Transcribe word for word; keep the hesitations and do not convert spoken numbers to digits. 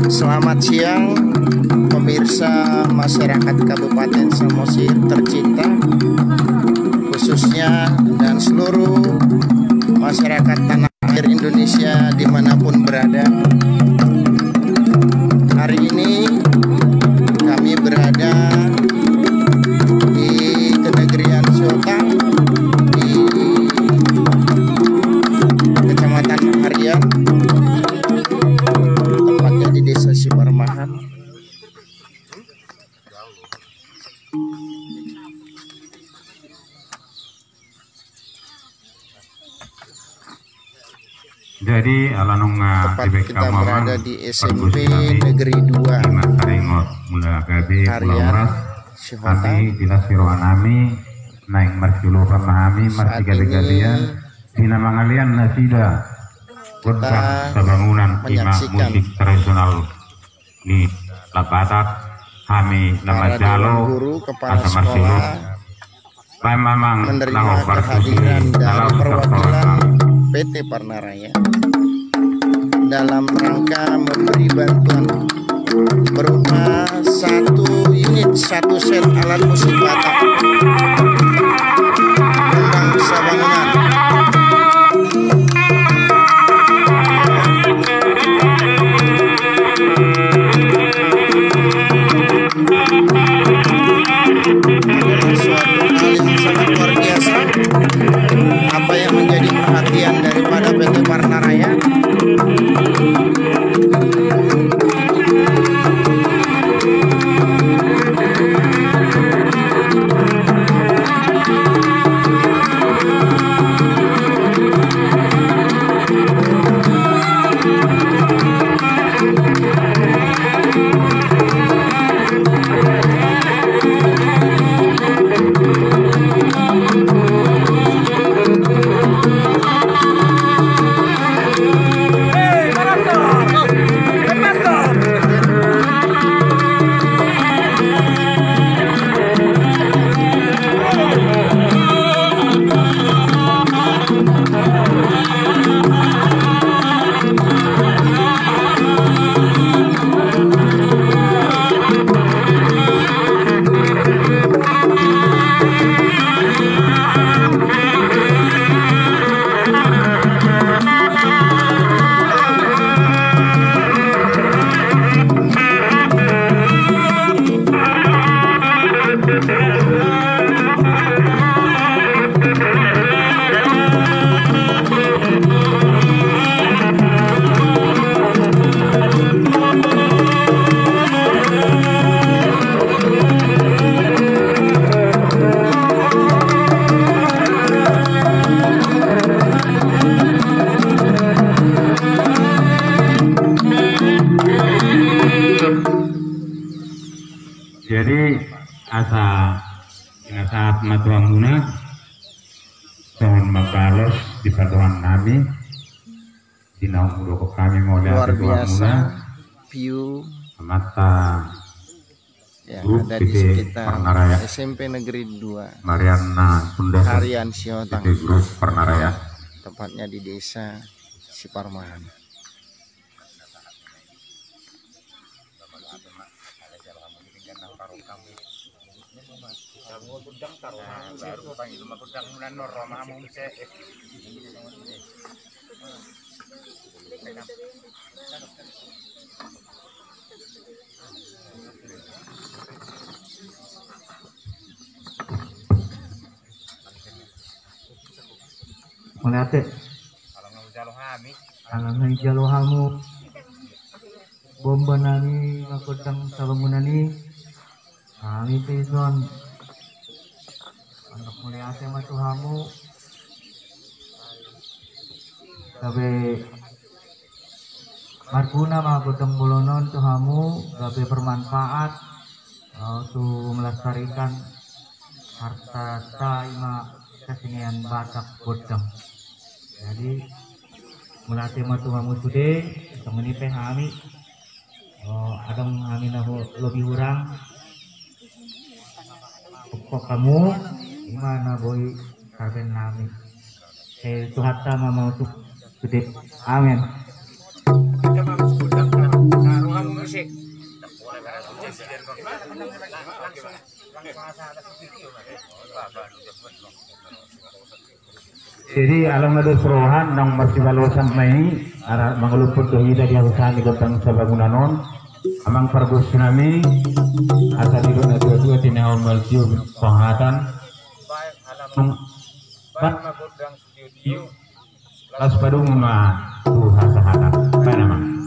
Selamat siang, pemirsa masyarakat Kabupaten Samosir tercinta, khususnya dan seluruh masyarakat tanah air Indonesia dimanapun berada. Hari ini kami berada di kenegrian Sihotang, di Kecamatan Harian, tepatnya di Desa Siparmahan. Jadi ala nunga tepat dibekam kita berada di S M P Negeri dua Harian Sihotang. Kami di las ni roha nami naeng marsiolopan ma hami marsigale-galean di na mangalean nasida gondang sabangunan ima musik tradisional ni Labatak, hami na manjalo asa marsiolop. Baen ma amang na hombar tu si na laos tarpala P T Parnaraya dalam rangka memberi bantuan berupa satu unit, satu set alat musik Batak, gondang sabangunan. Adalah suatu hal yang sangat luar biasa, apa yang menjadi perhatian daripada P T Parnaraya. Jadi asa pinasahat ma tu hamuna songon mambalos di pandohan nami di naung hudok hami mauliate tu hamuna. Amanta grup P T Parnaraya, S M P Negeri dua Mariana Sunda, Harian Sihotang, grup Parnaraya, tepatnya di Desa Siparmahan. Mauliate. Ala nunga hujalo hamu bomba nami mangkondang sabangunan i. Hami pe dison mandok mauliate ma tu hamu. Gabe marguna ma gondang bolon on tu hamu, gabe bermanfaat, eh, tu melestarikan harta ta ima kesenian Batak gondang. Jadi mauliate ma tu hamu sude, songon i pe hami. Oh, adong hami na lobi hurang. Pokok hamu ima na boi tarben nami. Eh, Tuhanta ma mautuk sude. Amen. Jadi along na dos roha naung marsibalosan ma i, ala mangalumpur do hita di hasahan ni gondang sabangunan on. Amang pargonsi nami, asa didok na tua-tua, tinaon maltio pahatan. Las padung ma tu hasahatan. Baen amang.